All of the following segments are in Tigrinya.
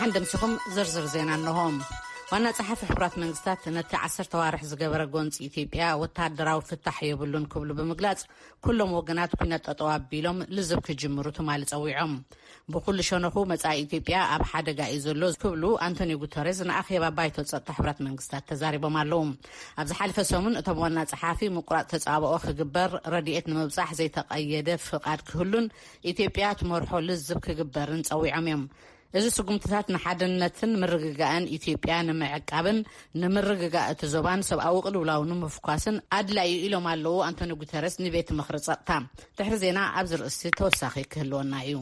እንደምስኹም ዝርዝር ዜና እንሆ። ዋና ጸሓፊ ሕቡራት መንግስታት ነቲ ዓሰርተ ዋርሕ ዝገበረ ጎንፂ ኢትዮጵያ ወታደራዊ ፍታሕ የብሉን ክብሉ ብምግላጽ፣ ኩሎም ወገናት ኩነት ጠጠው ኣቢሎም ልዝብ ክጅምሩ ትማሊ ጸዊዖም። ብኩሉ ሸነኹ መጻኢ ኢትዮጵያ ኣብ ሓደጋ እዩ ዘሎ ክብሉ ኣንቶኒዮ ጉተሬዝ ንኣኼባ ባይቶ ጸጥታ ሕቡራት መንግስታት ተዛሪቦም ኣለዉ። ኣብ ዝሓለፈ ሰሙን እቶም ዋና ጸሓፊ ምቁራጽ ተጻብኦ ክግበር፣ ረድኤት ንምብጻሕ ዘይተቐየደ ፍቓድ ክህሉን ኢትዮጵያ ትመርሖ ልዝብ ክግበርን ጸዊዖም እዮም። እዚ ስጉምትታት ንሓድነትን ምርግጋእን ኢትዮጵያ ንምዕቃብን ንምርግጋእ እቲ ዞባን ሰብኣዊ ቅልውላው ንምፍኳስን ኣድላዩ ኢሎም ኣለዉ ኣንቶኒ ጉተረስ ንቤት ምኽሪ ጸጥታ። ድሕሪ ዜና ኣብዚ ርእሲ ተወሳኺ ክህልወና እዩ።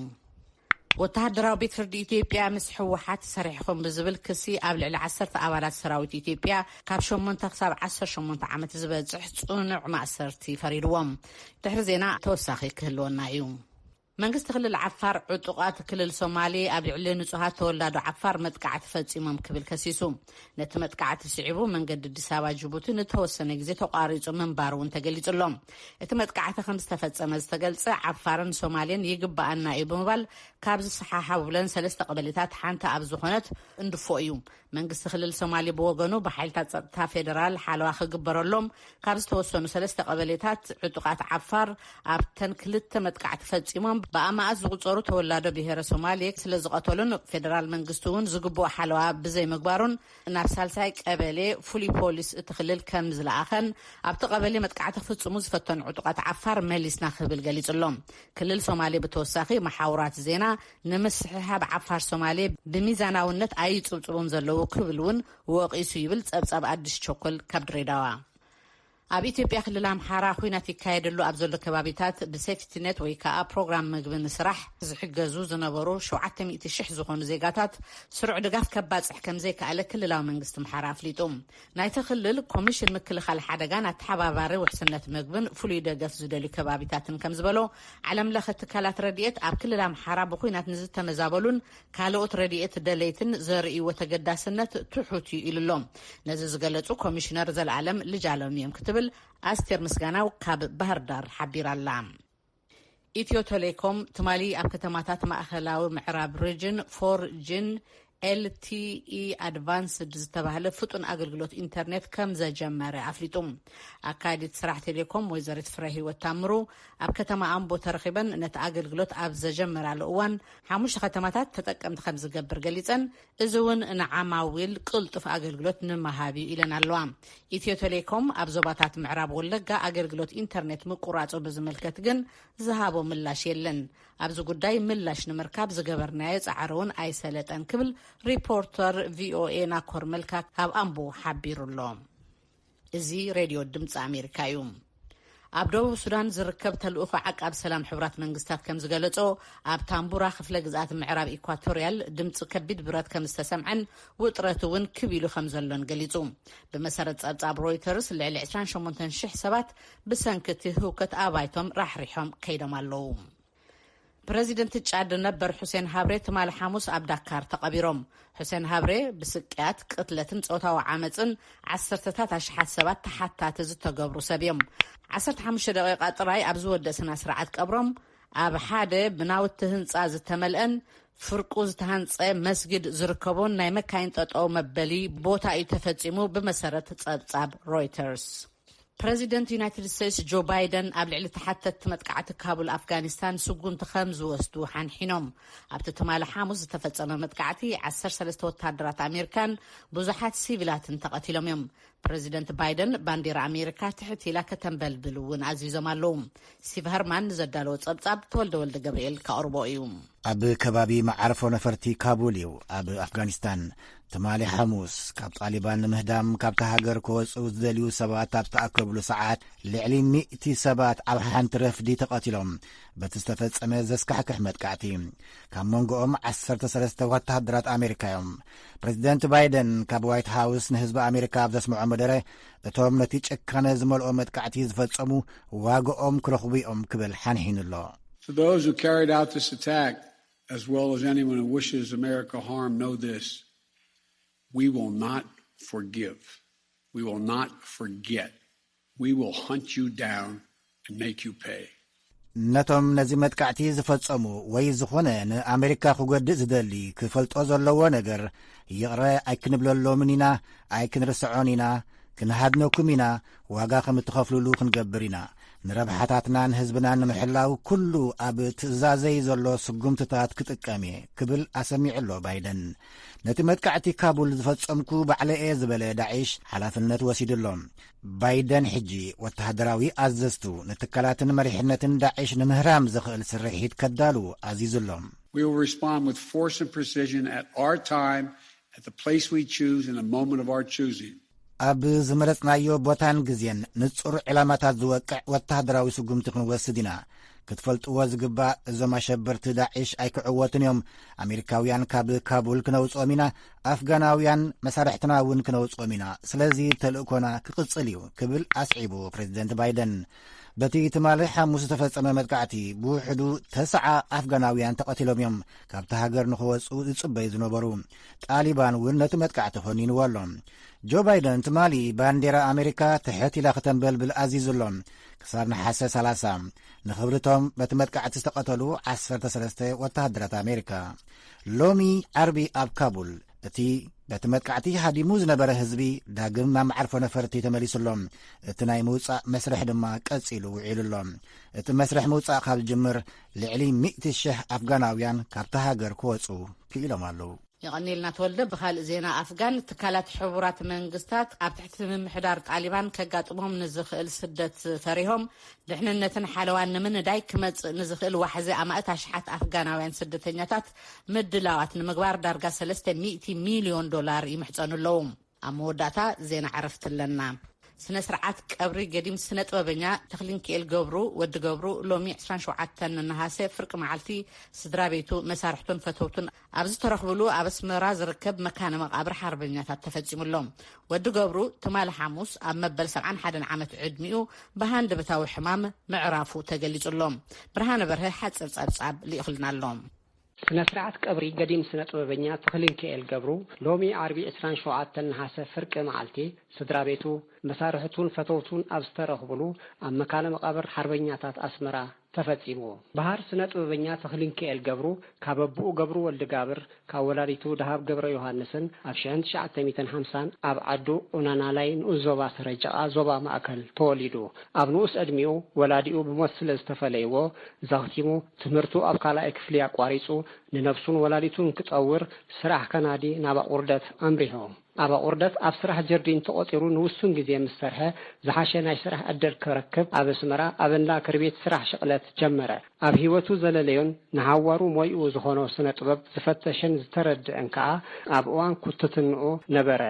ወተሃደራዊ ቤት ፍርዲ ኢትዮጵያ ምስ ህወሓት ሰሪሕኹም ብዝብል ክሲ ኣብ ልዕሊ ዓሰርተ ኣባላት ሰራዊት ኢትዮጵያ ካብ ሸሞንተ ክሳብ ዓሰርተ ሸሞንተ ዓመት ዝበጽሕ ጽኑዕ ማእሰርቲ ፈሪድዎም። ድሕሪ ዜና ተወሳኺ ክህልወና እዩ። መንግስቲ ክልል ዓፋር ዕጡቓት ክልል ሶማሌ ኣብ ልዕሊ ንጹሃት ተወላዶ ዓፋር መጥቃዕቲ ፈጺሞም ክብል ከሲሱ። ነቲ መጥቃዕቲ ስዒቡ መንገዲ ኣዲስ ኣበባ ጅቡቲ ንተወሰነ ግዜ ተቋሪጹ ምንባሩ እውን ተገሊጹ ኣሎ። እቲ መጥቃዕቲ ከም ዝተፈጸመ ዝተገልጸ ዓፋርን ሶማሌን ይግባኣና እዩ ብምባል ካብ ዝሰሓሓቡለን ሰለስተ ቀበሌታት ሓንቲ ኣብ ዝኾነት እንድፎ እዩ። መንግስቲ ክልል ሶማሌ ብወገኑ ብሓይልታት ጸጥታ ፌደራል ሓለዋ ክግበረሎም ካብ ዝተወሰኑ ሰለስተ ቀበሌታት ዕጡቓት ዓፋር ኣብተን ክልተ መጥቃዕቲ ፈጺሞም ብኣማኣት ዝቑጸሩ ተወላዶ ብሄረ ሶማሌ ስለ ዝቐተሉን ፌደራል መንግስቲ እውን ዝግብኦ ሓለዋ ብዘይምግባሩን ናብ ሳልሳይ ቀበሌ ፍሉይ ፖሊስ እቲ ክልል ከም ዝለኣኸን ኣብቲ ቀበሌ መጥቃዕቲ ክፍጽሙ ዝፈተኑ ዕጡቓት ዓፋር መሊስና ክብል ገሊጹ ኣሎ። ክልል ሶማሌ ብተወሳኺ መሓውራት ዜና ንምስሕሓብ ዓፋር ሶማሌ ብሚዛናውነት ኣይጽብጽቡን ዘለዉ ክብል እውን ወቒሱ ይብል ጸብጻብ ኣዲስ ቸኮል ካብ ድሬዳዋ። ኣብ ኢትዮጵያ ክልል ኣምሓራ ኲናት ይካየደሉ ኣብ ዘሎ ከባቢታት ብሴፍቲኔት ወይ ከዓ ፕሮግራም ምግቢ ንስራሕ ዝሕገዙ ዝነበሩ ሸውዓተ ሚእቲ ሺሕ ዝኾኑ ዜጋታት ስሩዕ ድጋፍ ከባጽሕ ከም ዘይከኣለ ክልላዊ መንግስቲ ኣምሓራ ኣፍሊጡ። ናይቲ ክልል ኮሚሽን ምክልኻል ሓደጋን ኣተሓባባሪ ውሕስነት ምግብን ፍሉይ ደገፍ ዝደልዩ ከባቢታትን ከም ዝበሎ፣ ዓለም ለኸ ትካላት ረድኤት ኣብ ክልል ኣምሓራ ብኹናት ንዝተመዛበሉን ካልኦት ረድኤት ደለይትን ዘርእይዎ ተገዳስነት ትሑት እዩ ኢሉ ኣሎ። ነዚ ዝገለጹ ኮሚሽነር ዘልኣለም ልጃሎም እዮም ክትብል ኣስቴር ምስጋናው ካብ ባህር ዳር ሓቢራ ኣላ። ኢትዮ ቴሌኮም ትማሊ ኣብ ከተማታት ማእኸላዊ ምዕራብ ሪጅን ፎር ጂን ኤልቲኢ ኣድቫንስድ ዝተባህለ ፍጡን ኣገልግሎት ኢንተርኔት ከም ዘጀመረ ኣፍሊጡ። ኣካያዲት ስራሕ ቴሌኮም ወይዘሪት ፍረ ህይወት ታምሩ ኣብ ከተማ ኣምቦ ተረኺበን ነቲ ኣገልግሎት ኣብ ዘጀመራሉ እዋን ሓሙሽተ ከተማታት ተጠቀምቲ ከም ዝገብር ገሊፀን፣ እዚ እውን ንዓማዊል ቅልጡፍ ኣገልግሎት ንምሃብ እዩ ኢለን ኣለዋ። ኢትዮ ቴሌኮም ኣብ ዞባታት ምዕራብ ወለጋ ኣገልግሎት ኢንተርኔት ምቁራፁ ብዝምልከት ግን ዝሃቦ ምላሽ የለን። ኣብዚ ጉዳይ ምላሽ ንምርካብ ዝገበርናዮ ፃዕሪ እውን ኣይሰለጠን ክብል ሪፖርተር ቪኦኤ ናኮር መልካ ካብ ኣምቦ ሓቢሩ ኣሎ። እዚ ሬድዮ ድምፂ ኣሜሪካ እዩ። ኣብ ደቡብ ሱዳን ዝርከብ ተልእኾ ዓቃብ ሰላም ሕቡራት መንግስታት ከም ዝገለጾ፣ ኣብ ታምቡራ ክፍለ ግዝኣት ምዕራብ ኢኳቶርያል ድምፂ ከቢድ ብረት ከም ዝተሰምዐን ውጥረት እውን ክብ ኢሉ ከም ዘሎን ገሊጹ። ብመሰረት ጸብጻብ ሮይተርስ፣ ልዕሊ ዕስራን ሸሞንተን ሽሕ ሰባት ብሰንኪ እቲ ህውከት ኣባይቶም ራሕሪሖም ከይዶም ኣለዉ። ፕረዚደንት ጫድ ነበር ሑሴን ሃብሬ ትማሊ ሓሙስ ኣብ ዳካር ተቐቢሮም። ሑሴን ሃብሬ ብስቅያት፣ ቅትለትን ጾታዊ ዓመጽን ዓሰርተታት ኣሽሓት ሰባት ተሓታቲ ዝተገብሩ ሰብ እዮም። ዓሰርተ ሓሙሽተ ደቂቓ ጥራይ ኣብ ዝወደእ ስነ ስርዓት ቀብሮም፣ ኣብ ሓደ ብናውቲ ህንጻ ዝተመልአን ፍርቁ ዝተሃንጸ መስጊድ ዝርከቦን ናይ መካይን ጠጠው መበሊ ቦታ እዩ ተፈጺሙ፣ ብመሰረት ጸብጻብ ሮይተርስ። ፕረዚደንት ዩናይትድ ስቴትስ ጆ ባይደን ኣብ ልዕሊ ተሓተትቲ መጥቃዕቲ ካቡል ኣፍጋኒስታን ስጉምቲ ከም ዝወስዱ ሓንሒኖም። ኣብቲ ትማሊ ሓሙስ ዝተፈጸመ መጥቃዕቲ ዓሰርተ ሰለስተ ወታደራት ኣሜሪካን ብዙሓት ሲቪላትን ተቐቲሎም እዮም። ፕረዚደንት ባይደን ባንዲራ ኣሜሪካ ትሕት ኢላ ከተንበልብል እውን ኣዚዞም ኣለዉ። ስቲቭ ሀርማን ንዘዳለዎ ጸብጻብ ተወልደ ወልደ ገብርኤል ከቕርቦ እዩ። ኣብ ከባቢ መዓርፎ ነፈርቲ ካቡል እዩ፣ ኣብ ኣፍጋኒስታን። ትማሊ ሓሙስ፣ ካብ ጣሊባን ንምህዳም ካብታ ሃገር ክወጽኡ ዝደልዩ ሰባት ኣብ ዝተኣከብሉ ሰዓት፣ ልዕሊ ሚእቲ ሰባት ኣብ ሓንቲ ረፍዲ ተቐቲሎም፣ በቲ ዝተፈጸመ ዘስካሕክሕ መጥቃዕቲ። ካብ መንጎኦም ዓሰርተ ሰለስተ ወተሃደራት ኣሜሪካ እዮም። ፕረዚደንት ባይደን ካብ ዋይት ሃውስ ንህዝቢ ኣሜሪካ ኣብ ዘስምዖ መደረ፣ እቶም ነቲ ጭካነ ዝመልኦ መጥቃዕቲ ዝፈጸሙ ዋጋኦም ክረኽቡ እዮም ክብል ሓንሒኑ ኣሎ። For those who carried out this attack, as well as anyone who wishes America harm, know this: we will not forgive. We will not forget. We will hunt you down and make you pay. ነቶም ነዚ መጥቃዕቲ ዝፈጸሙ ወይ ዝኾነ ንኣሜሪካ ክጎድእ ዝደሊ ክፈልጦ ዘለዎ ነገር፣ ይቕረ ኣይክንብለሎምን ኢና፣ ኣይክንርስዖን ኢና፣ ክንሃድነኩም ኢና፣ ዋጋ ከም እትኸፍሉሉ ክንገብር ኢና። ንረብሓታትናን ህዝብናን ንምሕላው ኩሉ ኣብ ትእዛዘይ ዘሎ ስጉምትታት ክጥቀም እየ ክብል ኣሰሚዑ ኣሎ ባይደን። ነቲ መጥቃዕቲ ካቡል ዝፈጸምኩ ባዕለ እየ ዝበለ ዳዒሽ ሓላፍነት ወሲዱ ኣሎ። ባይደን ሕጂ ወተሃደራዊ ኣዘዝቱ ንትካላትን መሪሕነትን ዳዒሽ ንምህራም ዘኽእል ስርሒት ከዳሉ ኣዚዙ ኣሎ። We will respond with force and precision at our time, at the place we choose, in a moment of our choosing. ኣብ ዝመረጽናዮ ቦታን ግዜን ንጹር ዕላማታት ዝወቅዕ ወተሃደራዊ ስጉምቲ ክንወስድ ኢና። ክትፈልጥዎ ዝግባእ፣ እዞም ኣሸበርቲ ዳዒሽ ኣይክዕወቱን እዮም። ኣሜሪካውያን ካብ ካቡል ክነውጽኦም ኢና፣ ኣፍጋናውያን መሳርሕትና እውን ክነውጽኦም ኢና። ስለዚ ተልእኮና ክቕጽል እዩ ክብል ኣስዒቡ ፕሬዚደንት ባይደን። በቲ ትማሊ ሓሙስ ዝተፈጸመ መጥቃዕቲ ብውሕዱ ተስዓ ኣፍጋናውያን ተቐቲሎም እዮም ካብቲ ሃገር ንኽወጹ ዝጽበዩ ዝነበሩ። ጣሊባን እውን ነቲ መጥቃዕቲ ኮኒንዎ ኣሎ። ጆ ባይደን ትማሊ ባንዴራ ኣሜሪካ ትሕት ኢላ ክተንበልብል ኣዚዙ ኣሎ። ክሳብ ነሓሰ ሰላሳ ንኽብርቶም በቲ መጥቃዕቲ ዝተቐተሉ ዓሰርተ ሰለስተ ወተሃደራት ኣሜሪካ። ሎሚ ዓርቢ ኣብ ካቡል እቲ በቲ መጥቃዕቲ ሃዲሙ ዝነበረ ህዝቢ ዳግም ናብ መዓርፎ ነፈርቲ ተመሊሱ ኣሎ። እቲ ናይ ምውጻእ መስርሕ ድማ ቀጺሉ ውዒሉ ኣሎ። እቲ መስርሕ ምውጻእ ካብ ዝጅምር ልዕሊ ሚእቲ ሽሕ ኣፍጋናውያን ካብታ ሃገር ክወጹ ክኢሎም ኣለዉ። የቐኒልና ተወልደ። ብኻልእ ዜና ኣፍጋን፣ ትካላት ሕቡራት መንግስታት ኣብ ትሕቲ ምምሕዳር ጣሊባን ከጋጥሞም ንዝኽእል ስደት ፈሪሆም፣ ድሕንነትን ሓለዋን ንምንዳይ ክመጽእ ንዝኽእል ዋሕዚ ኣማእት ኣሽሓት ኣፍጋናውያን ስደተኛታት ምድላዋት ንምግባር ዳርጋ ሰለስተ ሚእቲ ሚልዮን ዶላር ይምሕጸኑ ኣለዉ። ኣብ መወዳእታ ዜና ዕረፍቲ ኣለና። ስነ ስርዓት ቀብሪ ገዲም ስነ ጥበበኛ ተኽሊንክኤል ገብሩ፣ ወዲ ገብሩ፣ ሎሚ ዕስራን ሸውዓተን ነሃሰ ፍርቂ መዓልቲ ስድራ ቤቱ፣ መሳርሕቱን ፈተውቱን ኣብ ዝተረኽብሉ ኣብ ኣስመራ ዝርከብ መካነ መቓብር ሓርበኛታት ተፈጺሙ ኣሎ። ወዲ ገብሩ ትማሊ ሓሙስ ኣብ መበል ሰብዓን ሓደን ዓመት ዕድሚኡ ብሃንደበታዊ ሕማም ምዕራፉ ተገሊጹ ኣሎ። ብርሃነ በርሀ ሓጺር ጸብጻብ ልኢኹልና ኣሎ። ስነ ስርዓት ቀብሪ ገዲም ስነ ጥበበኛ ተኽሊንክኤል ገብሩ ሎሚ ዓርቢ ዕስራን ሸውዓተን ነሓሰ ፍርቂ መዓልቲ ስድራ ቤቱ፣ መሳርሕቱን ፈተውቱን ኣብ ዝተረኽብሉ ኣብ መካነ መቓብር ሓርበኛታት ኣስመራ ተፈጺሙ። በሃር ስነ ጥበበኛ ተኽሊንክኤል ገብሩ ካብ ኣቦኡ ገብሩ ወልደጋብር፣ ካብ ወላዲቱ ደሃብ ገብረ ዮሃንስን ኣብ ሽሕን ትሽዓተ ሚእትን ሓምሳን ኣብ ዓዱ ኡናናላይ ንኡስ ዞባ ሰረጀቓ ዞባ ማእከል ተወሊዱ። ኣብ ንኡስ ዕድሚኡ ወላዲኡ ብሞት ስለ ዝተፈለይዎ፣ ዘኽቲሙ ትምህርቱ ኣብ ካልኣይ ክፍሊ ኣቋሪጹ፣ ንነብሱን ወላዲቱን ክጠውር ስራሕ ከናዲ ናብ ኣቑርደት ኣምሪሑ። ኣብ ኣቑርደት ኣብ ስራሕ ጀርዲን ተቖጺሩ ንውሱን ግዜ ምስ ሰርሐ፣ ዝሓሸ ናይ ስራሕ ዕድል ክረክብ ኣብ ኣስመራ ኣብ እንዳ ክርቢት ስራሕ ሽቕለት ጀመረ። ኣብ ህይወቱ ዘለለዮን ንሃዋሩ ሞይኡ ዝኾኖ ስነ ጥበብ ዝፈተሸን ዝተረድአን ከኣ ኣብ እዋን ኩትትንኡ ነበረ።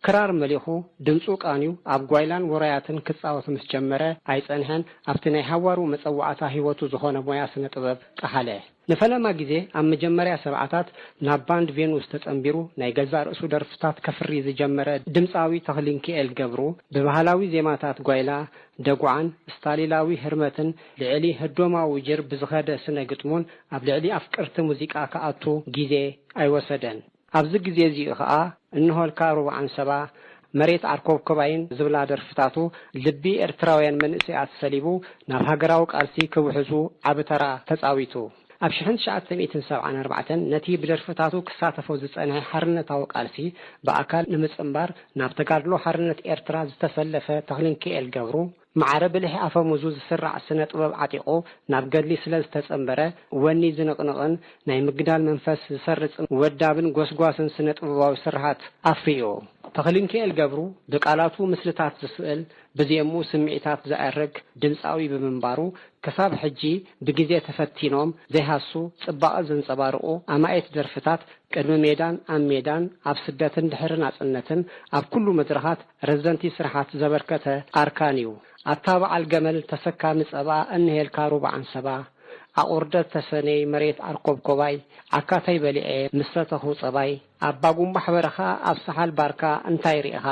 ክራር መሊኹ፣ ድምጹ ቃንዩ፣ ኣብ ጓይላን ውራያትን ክጻወት ምስ ጀመረ ኣይጸንሐን፣ ኣብቲ ናይ ሃዋሩ መጸዋዕታ ህይወቱ ዝኾነ ሞያ ስነ ጥበብ ጠሓለ። ንፈለማ ግዜ ኣብ መጀመርያ ሰብዓታት ናብ ባንድ ቬኑስ ተጸንቢሩ ናይ ገዛእ ርእሱ ደርፍታት ከፍሪ ዝጀመረ ድምጻዊ ተኽሊንክኤል ገብሩ፣ ብባህላዊ ዜማታት ጓይላ፣ ደጉዓን ስታሊላዊ ህርመትን ልዕሊ ህዶማዊ ጅር ብዝኸደ ስነ ግጥሙን ኣብ ልዕሊ ኣፍቀርቲ ሙዚቃ ክኣቱ ግዜ ኣይወሰደን። ኣብዚ ግዜ እዚ ኸኣ እንሆልካ ሩብዓን ሰባ፣ መሬት ዓርኮብኮባይን ዝብላ ደርፍታቱ ልቢ ኤርትራውያን መንእሰያት ሰሊቡ ናብ ሃገራዊ ቃልሲ ክውሕዙ ዓቢ ተራ ተጻዊቱ። ኣብ ሽሕን ትሽዓተ ሚእትን ሰብዓን ኣርባዕተን ነቲ ብደርፍታቱ ክሳተፎ ዝጸንሐ ሓርነታዊ ቃልሲ ብኣካል ንምጽንባር ናብ ተጋድሎ ሓርነት ኤርትራ ዝተሰለፈ ተኽሊንክኤል ገብሩ፣ ማዕረ ብልሒ ኣፈሙዙ ዝስራዕ ስነ ጥበብ ዓጢቑ ናብ ገድሊ ስለ ዝተጸንበረ፣ ወኒ ዝንቕንቕን ናይ ምግዳል መንፈስ ዝሰርጽን ወዳብን ጎስጓስን ስነ ጥበባዊ ስርሓት ኣፍርዩ። ተኽሊንክኤል ገብሩ ብቃላቱ ምስልታት ዝስእል፣ ብዜምኡ ስምዒታት ዘዕርግ ድምጻዊ ብምንባሩ፣ ክሳብ ሕጂ ብግዜ ተፈቲኖም ዘይሃሱ ጽባቐ ዘንጸባርቑ ኣማኢት ደርፍታት ቅድሚ ሜዳን ኣብ ሜዳን፣ ኣብ ስደትን ድሕሪ ናጽነትን፣ ኣብ ኩሉ መድረኻት ረዘንቲ ስራሓት ዘበርከተ ኣርካን እዩ። ኣታ በዓል ገመል ተሰካሚ ጸባ፣ እንሄልካ ሩብዓን ሰባ፣ ኣቑርደት ተሰነይ መሬት ኣርኮብኮባይ፣ ዓካተይ በሊዐ ምስ ሰተኹ ጸባይ፣ ኣባ ጉምባሕ በረኻ ኣብ ሰሓል ባርካ እንታይ ርኢኻ፣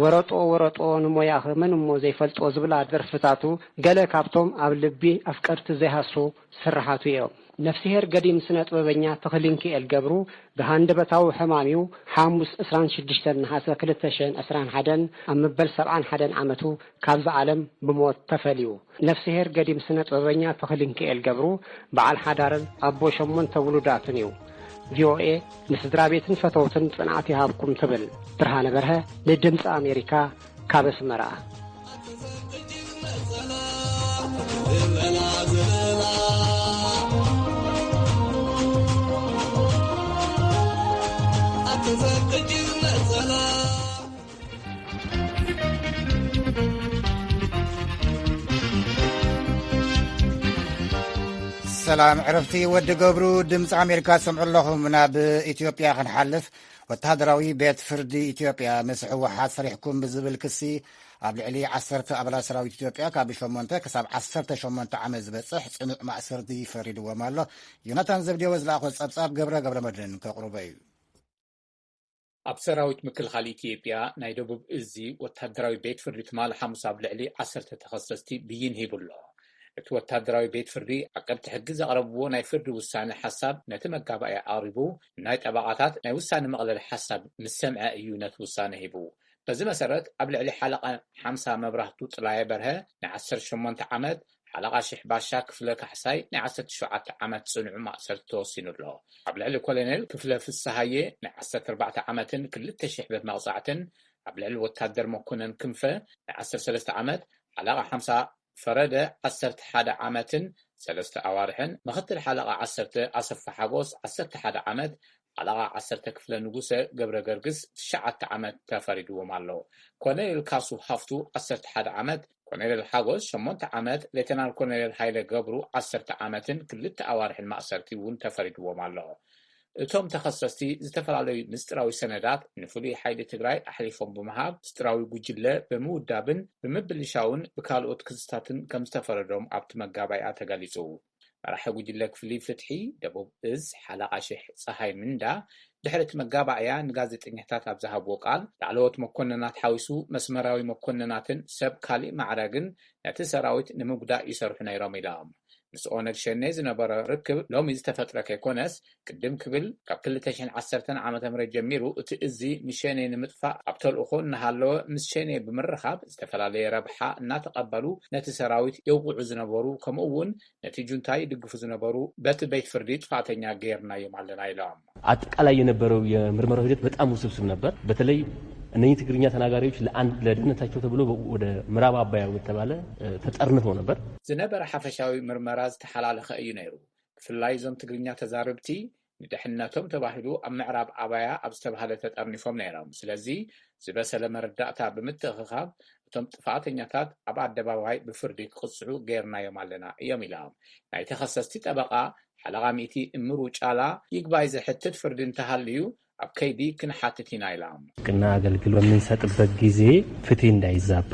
ወረጦ ወረጦ ንሞያኺ መን እሞ ዘይፈልጦ ዝብላ ደርፍታቱ ገለ ካብቶም ኣብ ልቢ ኣፍቀርቲ ዘይሃሱ ስርሓቱ እዮም። ነፍስሄር ገዲም ስነ ጥበበኛ ተኽሊንክኤል ገብሩ ብሃንደበታዊ ሕማም እዩ ሓሙስ ዕስራን ሽዱሽተን ነሓሰ ክልተ ሽሕን ዕስራን ሓደን ኣብ መበል ሰብዓን ሓደን ዓመቱ ካብዚ ዓለም ብሞት ተፈልዩ። ነፍስሄር ገዲም ስነ ጥበበኛ ተኽሊንክኤል ገብሩ በዓል ሓዳርን ኣቦ ሸሞንተ ውሉዳትን እዩ። ቪኦኤ ንስድራ ቤትን ፈተውትን ጽንዓት ይሃብኩም ትብል። ብርሃነ በርሀ ንድምፂ ኣሜሪካ ካብ ኣስመራ። ሰላም ዕረፍቲ ወዲ ገብሩ፣ ድምፂ ኣሜሪካ ትሰምዑ ኣለኹም። ናብ ኢትዮጵያ ክንሓልፍ፣ ወተሃደራዊ ቤት ፍርዲ ኢትዮጵያ ምስ ህወሓት ሰሪሕኩም ብዝብል ክሲ ኣብ ልዕሊ ዓሰርተ ኣባላት ሰራዊት ኢትዮጵያ ካብ ሸሞንተ ክሳብ ዓሰርተ ሸሞንተ ዓመት ዝበፅሕ ፅኑዕ ማእሰርቲ ፈሪድዎም ኣሎ። ዮናታን ዘብዴዎስ ዝለኣኾ ፀብፃብ ገብረ ገብረ መድህን ከቕርቦ እዩ። ኣብ ሰራዊት ምክልኻል ኢትዮጵያ ናይ ደቡብ እዚ ወተሃደራዊ ቤት ፍርዲ ትማሊ ሓሙስ ኣብ ልዕሊ ዓሰርተ ተኸሰስቲ ብይን ሂቡ ኣሎ። እቲ ወተሃደራዊ ቤት ፍርዲ ዓቀብቲ ሕጊ ዘቕረብዎ ናይ ፍርዲ ውሳነ ሓሳብ ነቲ መጋባእያ ኣቕሪቡ፣ ናይ ጠበቓታት ናይ ውሳነ መቕለሊ ሓሳብ ምስ ሰምዐ እዩ ነቲ ውሳነ ሂቡ። በዚ መሰረት ኣብ ልዕሊ ሓለቓ ሓምሳ መብራህቱ ጥላየ በርሀ ናይ ዓሰርተ ሸሞንተ ዓመት፣ ሓለቓ ሽሕ ባሻ ክፍለ ካሕሳይ ናይ ዓሰርተ ሸውዓተ ዓመት ጽኑዕ ማእሰርቲ ተወሲኑ ኣሎ። ኣብ ልዕሊ ኮሎኔል ክፍለ ፍስሃየ ናይ ዓሰርተ ኣርባዕተ ዓመትን ክልተ ሽሕ ብር መቕጻዕትን፣ ኣብ ልዕሊ ወታደር መኮነን ክንፈ ናይ ዓሰርተ ሰለስተ ዓመት፣ ሓለቓ ሓምሳ ፈረደ ዓሰርተ ሓደ ዓመትን ሰለስተ ኣዋርሕን፣ ምኽትል ሓለቓ ዓሰርተ ኣሰፋ ሓጎስ ዓሰርተ ሓደ ዓመት፣ ሓለቓ ዓሰርተ ክፍለ ንጉሰ ገብረ ገርግስ ትሽዓተ ዓመት ተፈሪድዎም ኣሎ። ኮሎኔል ካሱ ሃፍቱ ዓሰርተ ሓደ ዓመት፣ ኮሎኔል ሓጎስ ሸሞንተ ዓመት፣ ሌተናል ኮሎኔል ሃይለ ገብሩ ዓሰርተ ዓመትን ክልተ ኣዋርሕን ማእሰርቲ እውን ተፈሪድዎም ኣሎ። እቶም ተኸሰስቲ ዝተፈላለዩ ምስጢራዊ ሰነዳት ንፍሉይ ሓይሊ ትግራይ ኣሕሊፎም ብምሃብ፣ ምስጢራዊ ጉጅለ ብምውዳብን ብምብልሻውን ብካልኦት ክስታትን ከም ዝተፈረዶም ኣብቲ መጋባእያ ተገሊጹ። መራሒ ጉጅለ ክፍሊ ፍትሒ ደቡብ እዝ ሓለቓ ሽሕ ጸሃይ ምንዳ ድሕሪ እቲ መጋባእያ ንጋዜጠኛታት ኣብ ዝሃብዎ ቃል፣ ላዕለዎት መኮንናት ሓዊሱ መስመራዊ መኮንናትን ሰብ ካሊእ ማዕረግን ነቲ ሰራዊት ንምጉዳእ ይሰርሑ ነይሮም ኢሎም። ምስ ኦነግ ሸኔ ዝነበሮ ርክብ ሎሚ ዝተፈጥረ ከይኮነስ፣ ቅድም ክብል ካብ ክልተ ሽሕን ዓሰርተን ዓመተ ምህረት ጀሚሩ እቲ እዚ ንሸኔ ንምጥፋእ ኣብ ተልእኾ እናሃለወ ምስ ሸኔ ብምርኻብ ዝተፈላለየ ረብሓ እናተቐበሉ ነቲ ሰራዊት የውቕዑ ዝነበሩ፣ ከምኡ እውን ነቲ ጁንታ ይድግፉ ዝነበሩ በቲ ቤት ፍርዲ ጥፋተኛ ገይርናዮም ኣለና ኢሎም። አጠቃላይ የነበረው የምርመራው ሂደት በጣም ውስብስብ ነበር። በተለይ እነኚህ ትግርኛ ተናጋሪዎች ለአንድ ለደህንነታቸው ተብሎ ወደ ምዕራብ አባያ ወደተባለ ተጠርንፈው ነበር። ዝነበረ ሓፈሻዊ ምርመራ ዝተሓላለኸ እዩ ነይሩ። ብፍላይ እዞም ትግርኛ ተዛረብቲ ንድሕነቶም ተባሂሉ ኣብ ምዕራብ ኣባያ ኣብ ዝተባህለ ተጠርኒፎም ነይሮም። ስለዚ ዝበሰለ መረዳእታ ብምትእኽኻብ እቶም ጥፋተኛታት ኣብ ኣደባባይ ብፍርዲ ክቕፅዑ ገይርናዮም ኣለና እዮም ኢሎም። ናይ ተኸሰስቲ ጠበቓ ሓለቓ ሚእቲ እምሩ ጫላ፣ ይግባይ ዘሕትት ፍርዲ እንተሃልዩ ኣብ ከይዲ ክንሓትት ኢና ኢሎም። ሕክምና አገልግሎት በምንሰጥበት ጊዜ ፍትህ እንዳይዛባ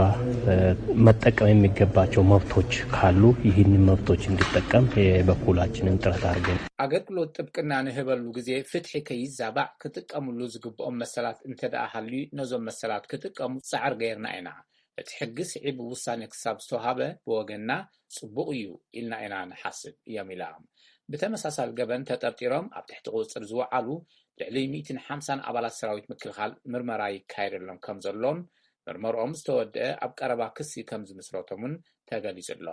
መጠቀም የሚገባቸው መብቶች ካሉ ይህንን መብቶች እንዲጠቀም የበኩላችንን ጥረት አድርገን። ኣገልግሎት ጥብቅና ንህበሉ ግዜ ፍትሒ ከይዛባዕ ክጥቀምሉ ዝግብኦም መሰላት እንተ ደኣ ሃልዩ ነዞም መሰላት ክጥቀሙ ጻዕር ገይርና ኢና። እቲ ሕጊ ስዒቡ ውሳኔ ክሳብ ዝተውሃበ ብወገንና ጽቡቕ እዩ ኢልና ኢና ንሓስብ እዮም ኢሎም። ብተመሳሳሊ ገበን ተጠርጢሮም ኣብ ትሕቲ ቁጽጽር ዝወዓሉ ልዕሊ ሚእትን ሓምሳን ኣባላት ሰራዊት ምክልኻል ምርመራ ይካየደሎም ከም ዘሎን ምርመርኦም ዝተወደአ ኣብ ቀረባ ክሲ ከም ዝምስረቶም እውን ተገሊጹ ኣሎ።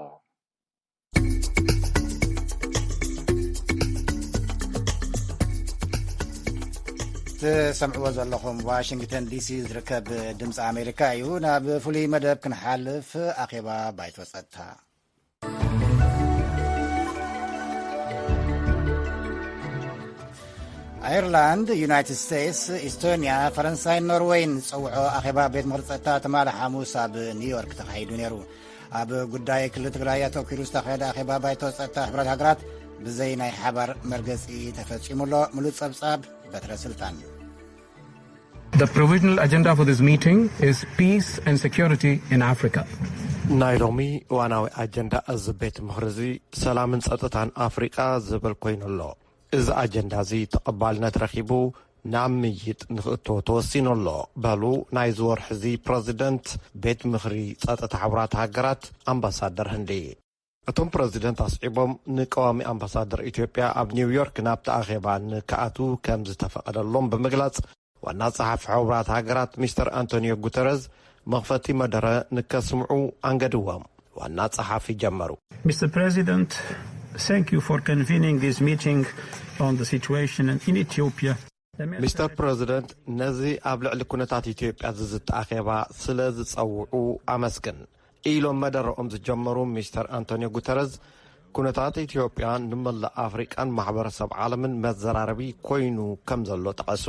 ትሰምዕዎ ዘለኹም ዋሽንግተን ዲሲ ዝርከብ ድምፂ ኣሜሪካ እዩ። ናብ ፍሉይ መደብ ክንሓልፍ ኣኼባ ባይቶ ጸጥታ። ኣየርላንድ፣ ዩናይትድ ስቴትስ፣ ኢስቶንያ፣ ፈረንሳይን ኖርወይን ዝጸውዖ ኣኼባ ቤት ምኽሪ ጸጥታ ትማሊ ሓሙስ ኣብ ኒውዮርክ ተኻሂዱ ነይሩ። ኣብ ጉዳይ ክልል ትግራይ ኣተኲሩ ዝተኻየደ ኣኼባ ባይቶ ጸጥታ ሕቡራት ሃገራት ብዘይ ናይ ሓባር መርገጺ ተፈጺሙ ኣሎ። ምሉእ ጸብጻብ በትረ ስልጣን። The provisional agenda for this meeting is peace and security in Africa. ናይ ሎሚ እዋናዊ ኣጀንዳ እዚ ቤት ምኽሪ እዚ ሰላምን ጸጥታን ኣፍሪቃ ዝብል ኮይኑ ኣሎ። እዚ ኣጀንዳ እዚ ተቐባልነት ረኺቡ ናብ ምይይጥ ንኽእቶ ተወሲኑ ኣሎ፣ በሉ ናይዚ ወርሒ እዚ ፕረዚደንት ቤት ምኽሪ ጸጥታ ሕቡራት ሃገራት ኣምባሳደር ህንዲ። እቶም ፕረዚደንት ኣስዒቦም፣ ንቀዋሚ ኣምባሳደር ኢትዮጵያ ኣብ ኒውዮርክ ናብቲ ኣኼባ ንክኣትዉ ከም ዝተፈቐደሎም ብምግላጽ፣ ዋና ጸሓፊ ሕቡራት ሃገራት ሚስተር ኣንቶኒዮ ጉተረዝ መኽፈቲ መደረ ንከስምዑ ኣንገድዎም። ዋና ጸሓፊ ጀመሩ። Mister President, thank you for convening this meeting on the situation in Ethiopia. ሚስተር ፕረዚደንት፣ ነዚ ኣብ ልዕሊ ኩነታት ኢትዮጵያ ዝዝተ ኣኼባ ስለ ዝጸውዑ ኣመስግን፣ ኢሎም መደረኦም ዝጀመሩ ሚስተር ኣንቶኒዮ ጉተረዝ፣ ኩነታት ኢትዮጵያ ንመላእ ኣፍሪቃን ማሕበረሰብ ዓለምን መዘራረቢ ኮይኑ ከም ዘሎ ጠቐሱ።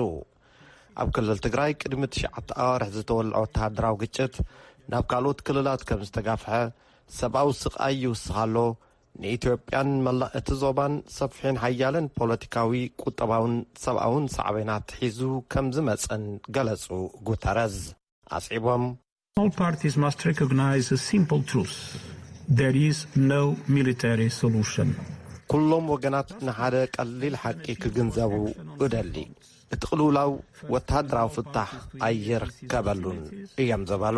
ኣብ ክልል ትግራይ ቅድሚ ትሽዓተ ኣዋርሕ ዝተወልዐ ወተሃደራዊ ግጭት ናብ ካልኦት ክልላት ከም ዝተጋፍሐ፣ ሰብኣዊ ስቓይ ይውስኽ ኣሎ፣ ንኢትዮጵያን መላእ እቲ ዞባን ሰፊሕን ሓያልን ፖለቲካዊ፣ ቁጠባውን ሰብኣውን ሳዕቤናት ሒዙ ከም ዝመጸን ገለጹ። ጉተረዝ ኣስዒቦም፣ All parties must recognize a simple truth. There is no military solution. ኩሎም ወገናት ንሓደ ቀሊል ሓቂ ክግንዘቡ እደሊ። እቲ ቅልውላው ወተሃደራዊ ፍታሕ ኣይርከበሉን እዮም ዝበሉ።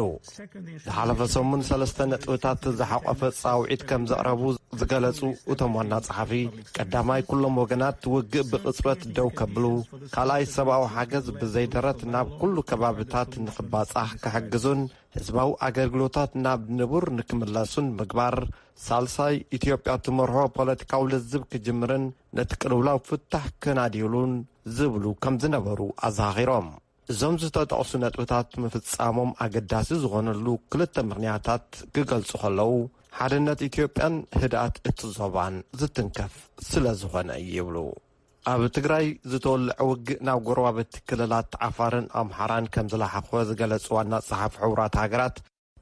ዝሓለፈ ሰሙን ሰለስተ ነጥብታት ዝሓቆፈ ጻውዒት ከም ዘቕረቡ ዝገለጹ እቶም ዋና ጸሓፊ፣ ቀዳማይ፣ ኩሎም ወገናት ውግእ ብቕጽበት ደው ከብሉ፣ ካልኣይ፣ ሰብኣዊ ሓገዝ ብዘይደረት ናብ ኩሉ ከባብታት ንኽባጻሕ ክሕግዙን ህዝባዊ ኣገልግሎታት ናብ ንቡር ንክምለሱን ምግባር፣ ሳልሳይ፣ ኢትዮጵያ ትመርሖ ፖለቲካዊ ልዝብ ክጅምርን ነቲ ቅልውላው ፍታሕ ከናድዩሉን ዝብሉ ከም ዝነበሩ ኣዘኻኺሮም። እዞም ዝተጠቕሱ ነጥብታት ምፍጻሞም ኣገዳሲ ዝኾነሉ ክልተ ምኽንያታት ክገልጹ ከለዉ፣ ሓድነት ኢትዮጵያን ህድኣት እቲ ዞባን ዝትንከፍ ስለ ዝኾነ እዩ ይብሉ። ኣብ ትግራይ ዝተወልዐ ውግእ ናብ ጎረባብቲ ክልላት ዓፋርን ኣምሓራን ከም ዝለሓኾ ዝገለጹ ዋና ጸሓፊ ሕቡራት ሃገራት፣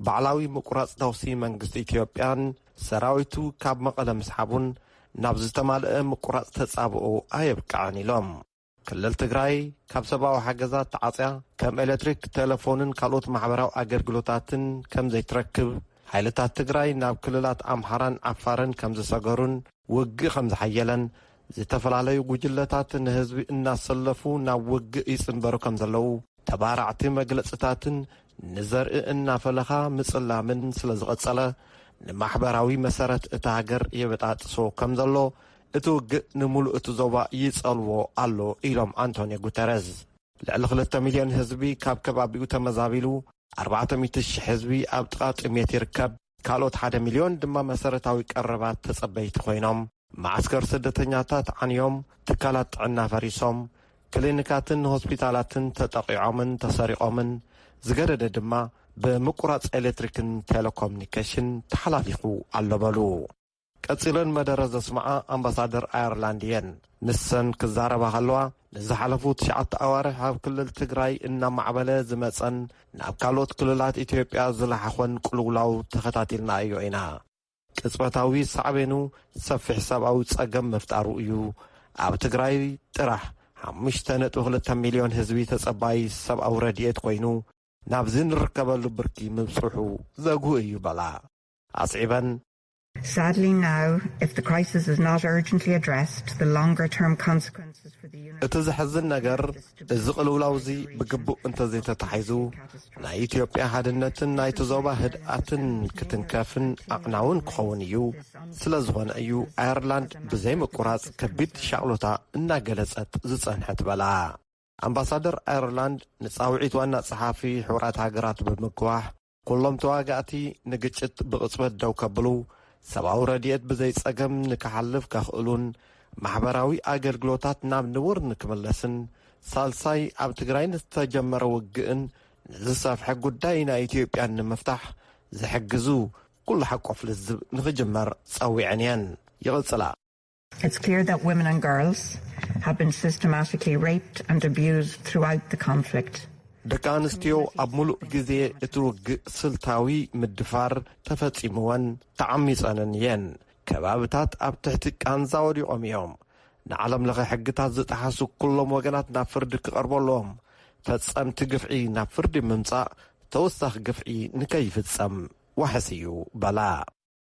ባዕላዊ ምቁራጽ ተኹሲ መንግስቲ ኢትዮጵያን ሰራዊቱ ካብ መቐለ ምስሓቡን ናብ ዝተማልአ ምቁራጽ ተጻብኦ ኣየብቅዐን ኢሎም። ክልል ትግራይ ካብ ሰብኣዊ ሓገዛት ተዓጽያ፣ ከም ኤሌክትሪክ፣ ቴሌፎንን ካልኦት ማሕበራዊ ኣገልግሎታትን ከም ዘይትረክብ፣ ሓይልታት ትግራይ ናብ ክልላት ኣምሓራን ዓፋርን ከም ዝሰገሩን ውግእ ከም ዝሓየለን፣ ዝተፈላለዩ ጉጅለታት ንህዝቢ እናሰለፉ ናብ ውግእ ይጽንበሩ ከም ዘለዉ ተባራዕቲ መግለጽታትን ንዘርኢ እናፈለኻ ምጽላምን ስለ ዝቐጸለ፣ ንማሕበራዊ መሰረት እታ ሃገር የበጣጥሶ ከም ዘሎ፣ እቲ ውግእ ንምሉእ እቲ ዞባ ይጸልዎ ኣሎ ኢሎም ኣንቶኒዮ ጉተረዝ። ልዕሊ ክልተ ሚልዮን ህዝቢ ካብ ከባቢኡ ተመዛቢሉ፣ ኣርባዕተ ሚእቲ ሽሕ ህዝቢ ኣብ ጥቓ ጥሜት ይርከብ። ካልኦት ሓደ ሚልዮን ድማ መሰረታዊ ቀረባት ተጸበይቲ ኮይኖም፣ መዓስከር ስደተኛታት ዓንዮም፣ ትካላት ጥዕና ፈሪሶም፣ ክሊኒካትን ሆስፒታላትን ተጠቒዖምን ተሰሪቖምን፣ ዝገደደ ድማ ብምቁራጽ ኤሌክትሪክን ቴሌኮሙኒኬሽን ተሓላሊኹ ኣሎ በሉ። ቀጺለን መደረ ዘስምዓ ኣምባሳደር ኣየርላንድ እየን። ንሰን ክዛረባ ከለዋ፣ ንዝሓለፉ ትሽዓተ ኣዋርሕ ኣብ ክልል ትግራይ እናማዕበለ ዝመጸን ናብ ካልኦት ክልላት ኢትዮጵያ ዝለሓኾን ቅልውላው ተኸታቲልናዮ ኢና። ቅጽበታዊ ሳዕቤኑ ሰፊሕ ሰብኣዊ ጸገም ምፍጣሩ እዩ። ኣብ ትግራይ ጥራሕ ሓሙሽተ ነጥቢ ክልተ ሚልዮን ህዝቢ ተጸባይ ሰብኣዊ ረድኤት ኮይኑ፣ ናብዚ ንርከበሉ ብርኪ ምብጽሑ ዘጉህ እዩ በላ። ኣስዒበን፣ Sadly, now, if the crisis is not urgently addressed, the longer term consequences for the unit. እቲ ዘሕዝን ነገር፣ እዚ ቅልውላው እዚ ብግቡእ እንተዘይተታሒዙ፣ ናይ ኢትዮጵያ ሓድነትን ናይቲ ዞባ ህድኣትን ክትንከፍን ኣዕናውን ክኸውን እዩ። ስለ ዝኾነ እዩ ኣየርላንድ ብዘይ ምቁራጽ ከቢድ ሻቕሎታ እናገለጸት ዝጸንሐት በላ። ኣምባሳደር ኣየርላንድ ንጻውዒት ዋና ጸሓፊ ሕቡራት ሃገራት ብምግዋሕ፣ ኩሎም ተዋጋእቲ ንግጭት ብቕጽበት ደው ከብሉ፣ ሰብኣዊ ረድኤት ብዘይ ጸገም ንክሓልፍ ከኽእሉን ማሕበራዊ ኣገልግሎታት ናብ ንቡር ንክምለስን፣ ሳልሳይ፣ ኣብ ትግራይ ንዝተጀመረ ውግእን ንዝሰፍሐ ጉዳይ ናይ ኢትዮጵያን ንምፍታሕ ዝሕግዙ ኩሉ ሓቆፍ ልዝብ ንክጅመር ጸዊዐን እየን። ይቕጽላ። It's clear that women and girls have been systematically raped and abused throughout the conflict. ደቂ ኣንስትዮ ኣብ ሙሉእ ግዜ እቲ ውግእ ስልታዊ ምድፋር ተፈጺምወን ተዓሚጸንን እየን። ከባብታት ኣብ ትሕቲ ቃንዛ ወዲቖም እዮም። ንዓለም ለኸ ሕግታት ዝጠሓሱ ኩሎም ወገናት ናብ ፍርዲ ክቐርቡ ኣለዎም። ፈጸምቲ ግፍዒ ናብ ፍርዲ ምምጻእ ተወሳኺ ግፍዒ ንከይፍጸም ዋሕስ እዩ በላ።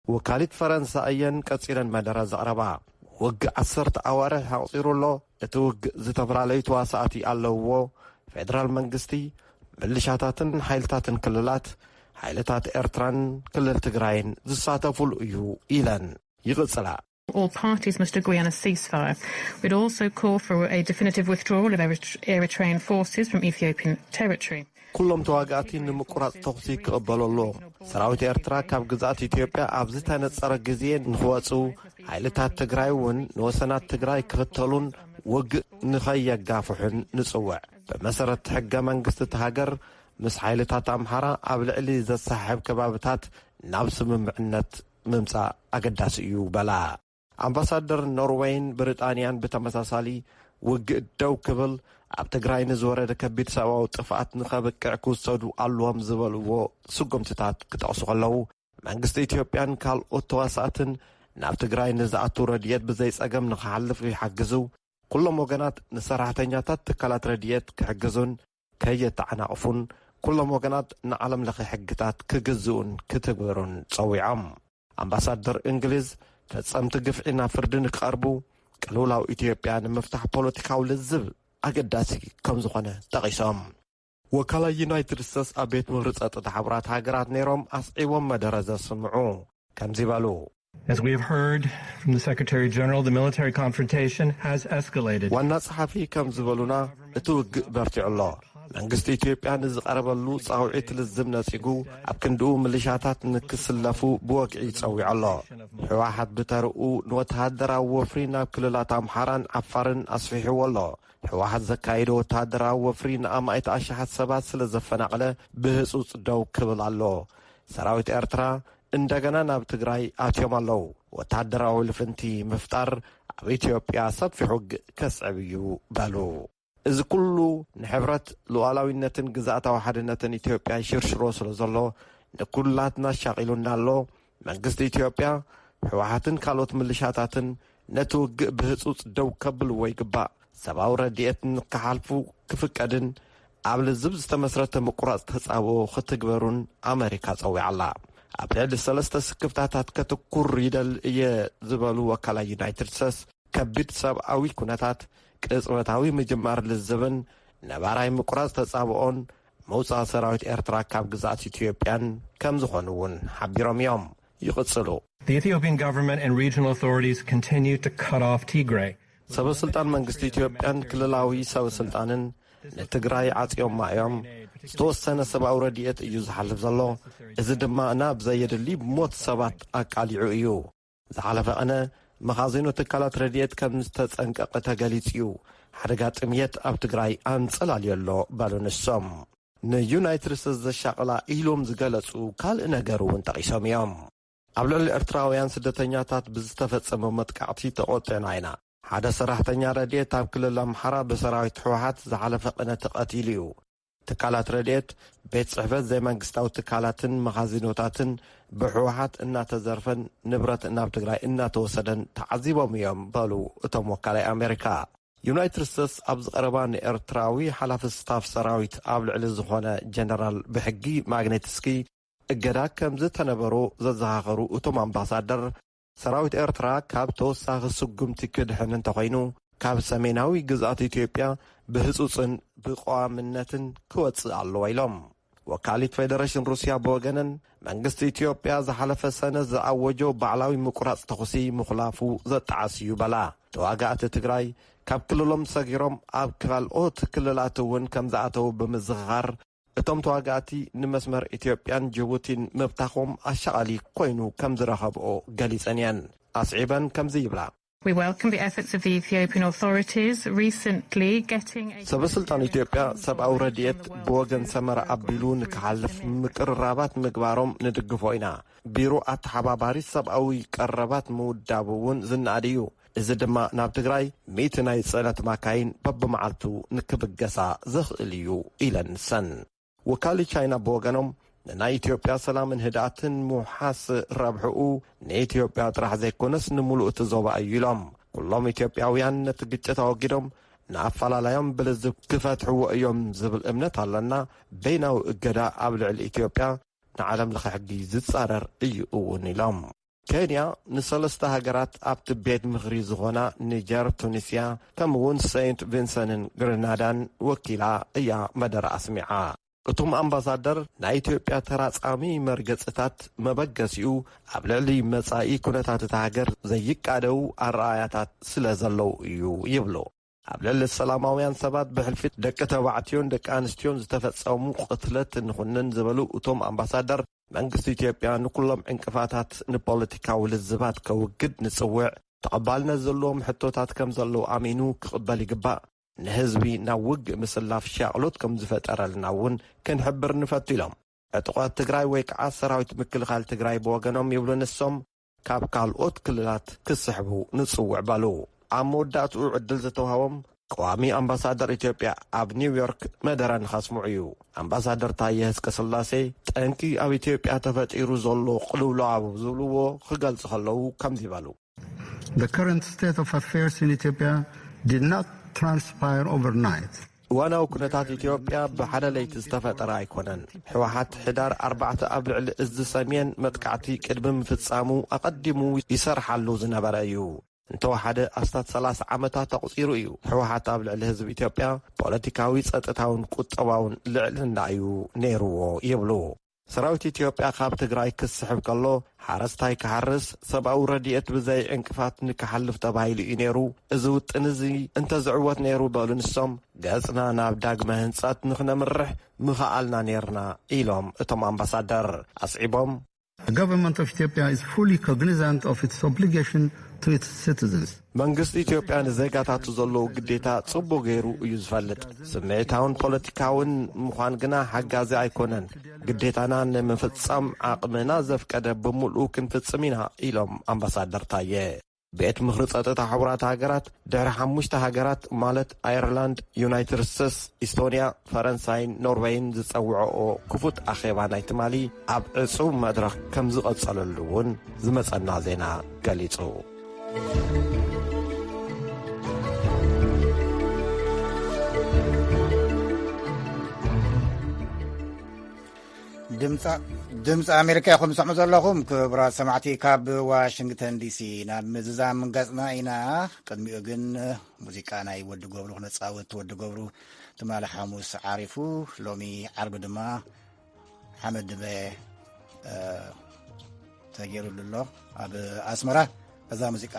ወካሊት ፈረንሳ እየን ቀጺለን መደረ ዘቕረባ። ውግእ ዓሰርተ ኣዋርሕ ኣቑጺሩ ኣሎ። እቲ ውግእ ዝተፈላለዩ ተዋሳእቲ ኣለውዎ። ፌደራል መንግስቲ፣ ምልሻታትን ሓይልታትን ክልላት፣ ሓይልታት ኤርትራን ክልል ትግራይን ዝሳተፉሉ እዩ ኢለን ይቕጽላ። All parties must agree on a ceasefire. We'd also call for a definitive withdrawal of Eritrean forces from Ethiopian territory. ኩሎም ተዋጋእቲ ንምቁራጽ ተኹሲ ክቕበሉ ኣለዎም። ሰራዊት ኤርትራ ካብ ግዝኣት ኢትዮጵያ ኣብ ዝተነጸረ ግዜ ንኽወጹ፣ ሓይልታት ትግራይ እውን ንወሰናት ትግራይ ክኽተሉን ውግእ ንኸየጋፍሑን ንጽውዕ። ብመሰረት ሕገ መንግስቲ እቲ ሃገር፣ ምስ ሓይልታት ኣምሓራ ኣብ ልዕሊ ዘሰሓሕብ ከባብታት ናብ ስምምዕነት ምምጻእ ኣገዳሲ እዩ በላ። ኣምባሳደር ኖርወይን ብሪጣንያን ብተመሳሳሊ፣ ውግእ ደው ክብል፣ ኣብ ትግራይ ንዝወረደ ከቢድ ሰብኣዊ ጥፍኣት ንኸብቅዕ ክውሰዱ ኣለዎም ዝበልዎ ስጉምትታት ክጠቕሱ ከለዉ፣ መንግስቲ ኢትዮጵያን ካልኦት ተዋሳእትን ናብ ትግራይ ንዝኣቱ ረድኤት ብዘይጸገም ንኽሓልፍ ይሓግዙ። ኩሎም ወገናት ንሰራሕተኛታት ትካላት ረድኤት ክሕግዙን ከየተዓናቕፉን፣ ኩሎም ወገናት ንዓለም ለኸ ሕግታት ክግዝኡን ክትግብሩን ጸዊዖም። ኣምባሳደር እንግሊዝ፣ ፈጸምቲ ግፍዒ ናብ ፍርዲ ንክቐርቡ፣ ቅልውላው ኢትዮጵያ ንምፍታሕ ፖለቲካዊ ልዝብ ኣገዳሲ ከም ዝኾነ ጠቒሶም። ወካላይ ዩናይትድ ስቴትስ ኣብ ቤት ምኽሪ ጸጥታ ሕቡራት ሃገራት ነይሮም ኣስዒቦም መደረ ዘስምዑ ከምዚ በሉ። As we have heard from the Secretary General, the military confrontation has escalated. ዋና ጸሓፊ ከም ዝበሉና፣ እቲ ውግእ በርቲዑ ኣሎ። መንግስቲ ኢትዮጵያ ንዝቐረበሉ ጻውዒት ልዝብ ነጺጉ፣ ኣብ ክንድኡ ምልሻታት ንክስለፉ ብወግዒ ጸዊዑ ኣሎ። ህወሓት ብተርኡ ንወተሃደራዊ ወፍሪ ናብ ክልላት ኣምሓራን ዓፋርን ኣስፊሕዎ ኣሎ። ህወሓት ዘካየዶ ወተሃደራዊ ወፍሪ ንኣማኢት ኣሽሓት ሰባት ስለ ዘፈናቕለ፣ ብህጹጽ ደው ክብል ኣሎ። ሰራዊት ኤርትራ እንደገና ናብ ትግራይ ኣትዮም ኣለዉ። ወተሃደራዊ ልፍንቲ ምፍጣር ኣብ ኢትዮጵያ ሰፊሕ ውግእ ከስዕብ እዩ በሉ። እዚ ኩሉ ንሕብረት ሉዓላዊነትን ግዝኣታዊ ሓድነትን ኢትዮጵያ ይሽርሽሮ ስለ ዘሎ፣ ንኩላትና ኣሻቒሉና ኣሎ። መንግስቲ ኢትዮጵያ፣ ህወሓትን ካልኦት ምልሻታትን ነቲ ውግእ ብህጹጽ ደው ከብልዎ ይግባእ። ሰብኣዊ ረድኤት ንክሓልፉ ክፍቀድን ኣብ ልዝብ ዝተመስረተ ምቁራጽ ተጻብኦ ክትግበሩን ኣመሪካ ጸዊዓ ኣላ። ኣብ ልዕሊ ሰለስተ ስክፍታታት ከትኩር ይደሊ እየ ዝበሉ ወካላይ ዩናይትድ ስቴትስ፣ ከቢድ ሰብኣዊ ኩነታት፣ ቅጽበታዊ ምጅማር ልዝብን ነባራይ ምቁራጽ ተጻብኦን ምውጻእ ሰራዊት ኤርትራ ካብ ግዝኣት ኢትዮጵያን ከም ዝኾኑ እውን ሓቢሮም እዮም። ይቕጽሉ። The Ethiopian government and regional authorities continue to cut off Tigray. ሰበ ስልጣን መንግስቲ ኢትዮጵያን ክልላዊ ሰበ ስልጣንን ንትግራይ ዓጽዮማ እዮም። ዝተወሰነ ሰብኣዊ ረድኤት እዩ ዝሓልፍ ዘሎ። እዚ ድማ ናብ ዘየድሊ ሞት ሰባት ኣቃሊዑ እዩ። ዝሓለፈ ቀነ መኻዚኖ ትካላት ረድኤት ከም ዝተጸንቀቐ ተገሊጹ እዩ። ሓደጋ ጥምየት ኣብ ትግራይ ኣንጸላልዮ ኣሎ በሉ ንሶም። ንዩናይትድ ስቴትስ ዘሻቕላ ኢሎም ዝገለጹ ካልእ ነገር እውን ጠቒሶም እዮም። ኣብ ልዕሊ ኤርትራውያን ስደተኛታት ብዝተፈጸመ መጥቃዕቲ ተቖጢዕና ኢና። ሓደ ሰራሕተኛ ረድኤት ኣብ ክልል ኣምሓራ ብሰራዊት ህወሓት ዝሓለፈ ቅነ ተቐቲሉ እዩ። ትካላት ረድኤት፣ ቤት ጽሕፈት ዘይመንግስታዊ ትካላትን መኻዚኖታትን ብህወሓት እናተዘርፈን ንብረት ናብ ትግራይ እናተወሰደን ተዓዚቦም እዮም በሉ እቶም ወካላይ ኣሜሪካ። ዩናይትድ ስቴትስ ኣብ ዝቐረባ ንኤርትራዊ ሓላፊ ስታፍ ሰራዊት ኣብ ልዕሊ ዝኾነ ጀነራል ብሕጊ ማግኔትስኪ እገዳ ከም ዝተነበሮ ዘዘኻኸሩ እቶም ኣምባሳደር፣ ሰራዊት ኤርትራ ካብ ተወሳኺ ስጉምቲ ክድሕን እንተኾይኑ፣ ካብ ሰሜናዊ ግዝኣት ኢትዮጵያ ብህጹጽን ብቐዋምነትን ክወጽእ ኣለዎ ኢሎም። ወካሊት ፌደሬሽን ሩስያ ብወገነን፣ መንግስቲ ኢትዮጵያ ዝሓለፈ ሰነ ዝኣወጆ ባዕላዊ ምቁራጽ ተኹሲ ምኹላፉ ዘጠዓስ እዩ በላ። ተዋጋእቲ ትግራይ ካብ ክልሎም ሰጊሮም ኣብ ካልኦት ክልላት እውን ከም ዝኣተዉ ብምዝኽኻር፣ እቶም ተዋጋእቲ ንመስመር ኢትዮጵያን ጅቡቲን ምብታኾም ኣሻቓሊ ኮይኑ ከም ዝረኸብኦ ገሊጸን እየን። ኣስዒበን ከምዚ ይብላ። We welcome the efforts of the Ethiopian authorities recently getting a ሰበ ስልጣን ኢትዮጵያ ሰብኣዊ ረድኤት ብወገን ሰመራ ኣቢሉ ንክሓልፍ ምቅርራባት ምግባሮም ንድግፎ ኢና። ቢሮ ኣተሓባባሪ ሰብኣዊ ቀረባት ምውዳቡ እውን ዝነኣድ እዩ። እዚ ድማ ናብ ትግራይ ሚእቲ ናይ ጽዕነት ማካይን በብመዓልቱ ንክብገሳ ዘኽእል እዩ ኢለን ንሰን። ወካሊ ቻይና ብወገኖም፣ ንናይ ኢትዮጵያ ሰላምን ህድኣትን ምውሓስ ረብሕኡ ንኢትዮጵያ ጥራሕ ዘይኮነስ ንምሉእ እቲ ዞባ እዩ ኢሎም። ኩሎም ኢትዮጵያውያን ነቲ ግጭት ኣወጊዶም ንኣፈላላዮም ብልዝብ ክፈትሕዎ እዮም ዝብል እምነት ኣለና። በይናዊ እገዳ ኣብ ልዕሊ ኢትዮጵያ ንዓለም ለኸ ሕጊ ዝጻረር እዩ እውን ኢሎም። ኬንያ ንሰለስተ ሃገራት ኣብቲ ቤት ምኽሪ ዝኾና ኒጀር፣ ቱኒስያ ከምኡውን ሰይንት ቪንሰንን ግሪናዳን ወኪላ እያ መደረ ኣስሚዓ። እቶም ኣምባሳደር፣ ናይ ኢትዮጵያ ተራጻሚ መርገጽታት መበገሲኡ ኣብ ልዕሊ መጻኢ ኩነታት እታ ሃገር ዘይቃደው ኣረኣያታት ስለ ዘለዉ እዩ ይብሉ። ኣብ ልዕሊ ሰላማውያን ሰባት፣ ብሕልፊ ደቂ ተባዕትዮን ደቂ ኣንስትዮን ዝተፈጸሙ ቅትለት ንኹንን ዝበሉ እቶም ኣምባሳደር፣ መንግስቲ ኢትዮጵያ ንኩሎም ዕንቅፋታት ንፖለቲካዊ ልዝባት ከውግድ ንጽውዕ። ተቐባልነት ዘለዎም ሕቶታት ከም ዘለዉ ኣሚኑ ክቕበል ይግባእ። ንህዝቢ ናብ ውግእ ምስላፍ ሻቕሎት ከም ዝፈጠረልና እውን ክንሕብር ንፈቱ ኢሎም። ዕጡቓት ትግራይ ወይ ከዓ ሰራዊት ምክልኻል ትግራይ ብወገኖም ይብሉ ንሶም፣ ካብ ካልኦት ክልላት ክስሕቡ ንጽውዕ በሉ። ኣብ መወዳእትኡ ዕድል ዝተዋህቦም ቀዋሚ ኣምባሳደር ኢትዮጵያ ኣብ ኒውዮርክ መደረ ንኸስምዑ እዩ። ኣምባሳደር ታየ ህዝቀ ስላሴ፣ ጠንቂ ኣብ ኢትዮጵያ ተፈጢሩ ዘሎ ቅልውላው ዝብልዎ ክገልጹ ከለዉ ከምዚ በሉ። The current state of affairs in Ethiopia did not transpire overnight. እዋናዊ ኩነታት ኢትዮጵያ ብሓደ ለይቲ ዝተፈጠረ ኣይኮነን። ህወሓት ሕዳር ኣርባዕተ ኣብ ልዕሊ እዚ ሰሜን መጥቃዕቲ ቅድሚ ምፍጻሙ ኣቐዲሙ ይሰርሓሉ ዝነበረ እዩ። እንተወሓደ ኣስታት ሰላሳ ዓመታት ኣቑጺሩ እዩ። ህወሓት ኣብ ልዕሊ ህዝቢ ኢትዮጵያ ፖለቲካዊ፣ ጸጥታውን ቁጠባውን ልዕልና እዩ ነይርዎ ይብሉ። ሰራዊት ኢትዮጵያ ካብ ትግራይ ክስሕብ ከሎ፣ ሓረስታይ ክሓርስ፣ ሰብኣዊ ረድኤት ብዘይ ዕንቅፋት ንክሓልፍ ተባሂሉ እዩ ነይሩ። እዚ ውጥን እዚ እንተዝዕወት ነይሩ በሉ ንሶም፣ ገጽና ናብ ዳግመ ህንጸት ንክነምርሕ ምኸኣልና ነይርና ኢሎም እቶም ኣምባሳደር። ኣስዒቦም፣ The government of Ethiopia is fully cognizant of its obligation to its citizens. መንግስቲ ኢትዮጵያ ንዜጋታቱ ዘለዎ ግዴታ ጽቡቕ ገይሩ እዩ ዝፈልጥ። ስምዒታውን ፖለቲካውን ምዃን ግና ሓጋዚ ኣይኮነን። ግዴታና ንምፍጻም ዓቕምና ዘፍቀደ ብምሉኡ ክንፍጽም ኢና ኢሎም ኣምባሳደር ታየ። ቤት ምኽሪ ጸጥታ ሕቡራት ሃገራት ድሕሪ ሓሙሽተ ሃገራት ማለት ኣየርላንድ፣ ዩናይትድ ስቴትስ፣ ኢስቶንያ፣ ፈረንሳይን ኖርወይን ዝጸውዐኦ ክፉት ኣኼባ ናይ ትማሊ ኣብ ዕጹው መድረኽ ከም ዝቐጸለሉ እውን ዝመጸና ዜና ገሊጹ። ድምፂ ኣሜሪካ ኢኹም ትሰምዑ ዘለኹም። ክቡራት ሰማዕቲ፣ ካብ ዋሽንግተን ዲሲ ናብ ምዝዛም ገፅና ኢና። ቅድሚኡ ግን ሙዚቃ ናይ ወዲ ገብሩ ክነፃወት። ወዲ ገብሩ ትማሊ ሓሙስ ዓሪፉ፣ ሎሚ ዓርቢ ድማ ሓመድ ድመ ተገይሩሉ ኣሎ ኣብ ኣስመራ። እዛ ሙዚቃ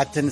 ኣትን